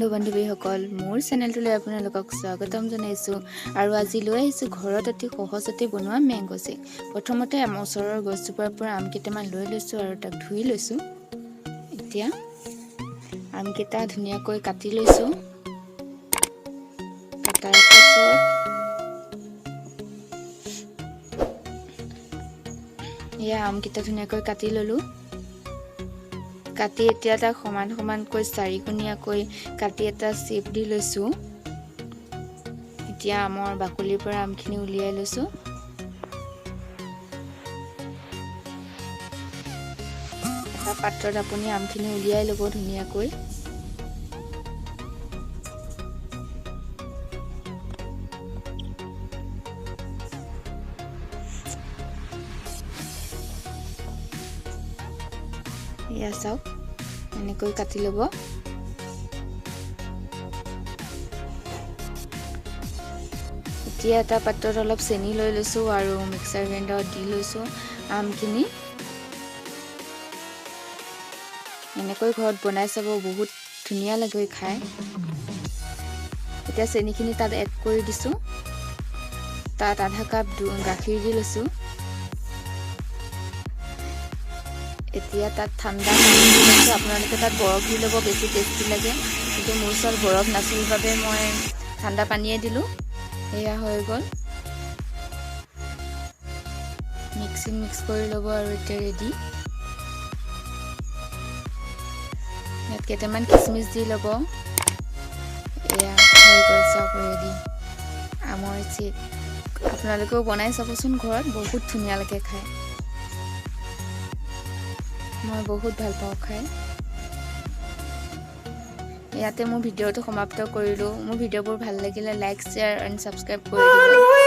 বন্ধু-বান্ধৱীসকল, মোৰ চেনেলটোলৈ আপোনালোকক স্বাগতম জনাইছোঁ। আৰু আজি লৈ আহিছোঁ ঘৰত অতি সহজতে বনোৱা মেংগ' শ্বেক। প্ৰথমতে আমাৰ ওচৰৰ গছজোপাৰ পৰা আম কেইটামান লৈ লৈছোঁ আৰু তাক ধুই লৈছোঁ। এতিয়া আমকেইটা ধুনীয়াকৈ কাটি লৈছোঁ। কটাৰ পাছত এয়া আমকেইটা ধুনীয়াকৈ কাটি ল'লোঁ। কাটি এতিয়া তাক সমান সমানকৈ চাৰিকোণীয়াকৈ কাটি এটা শ্বেপ দি লৈছোঁ। এতিয়া আমৰ বাকলিৰ পৰা আমখিনি উলিয়াই লৈছোঁ। এটা পাত্ৰত আপুনি আমখিনি উলিয়াই ল'ব ধুনীয়াকৈ। এয়া চাওক, এনেকৈ কাটি ল'ব। এতিয়া এটা পাত্ৰত অলপ চেনি লৈ লৈছোঁ আৰু মিক্সাৰ গ্ৰাইণ্ডাৰত দি লৈছোঁ আমখিনি। এনেকৈ ঘৰত বনাই চাব, বহুত ধুনীয়া লাগে খাই। এতিয়া চেনিখিনি তাত এড কৰি দিছোঁ। তাত আধা কাপ গাখীৰ দি লৈছোঁ। এতিয়া তাত ঠাণ্ডা পানী দি লৈছোঁ। আপোনালোকে তাত বৰফ দি ল'ব, বেছি টেষ্টি লাগে। কিন্তু মোৰ ওচৰত বৰফ নাছিল বাবে মই ঠাণ্ডা পানীয়ে দিলোঁ। এয়া হৈ গ'ল। মিক্স কৰি ল'ব আৰু এতিয়া ৰেডি। ইয়াত কেইটামান খিচমিচ দি ল'ব। এয়া হৈ গ'ল চাওক, ৰেডি আমৰ শ্বেক। আপোনালোকেও বনাই চাবচোন ঘৰত, বহুত ধুনীয়া লাগে খাই। মই বহুত ভাল পাওঁ খাই। ইয়াতে মোৰ ভিডিঅ'টো সমাপ্ত কৰিলোঁ। মোৰ ভিডিঅ'বোৰ ভাল লাগিলে লাইক, শ্বেয়াৰ এণ্ড ছাবস্ক্ৰাইব কৰি দিব।